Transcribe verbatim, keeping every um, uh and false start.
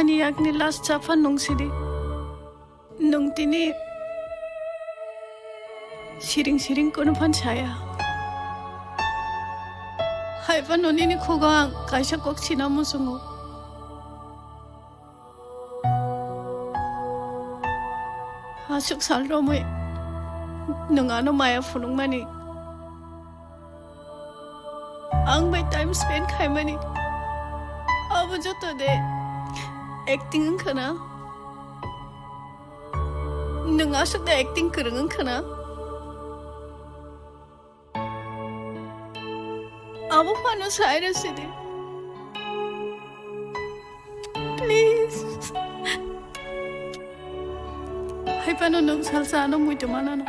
Ani yakni last chaphan nung sidi. Nung tini siring siring kono phan saya. Haiphano nini khugo ang kaisa kok sina muchungo. Aswk sal romwi nwng ano maya phunukmani, ang bai time spend khaimani, abo joto de acting wngkha na? Nwng aswk de acting kwrwng wngkha na? Abo phano sai rw sidi. Please. Hai phano nwng salsa ano muitu manano.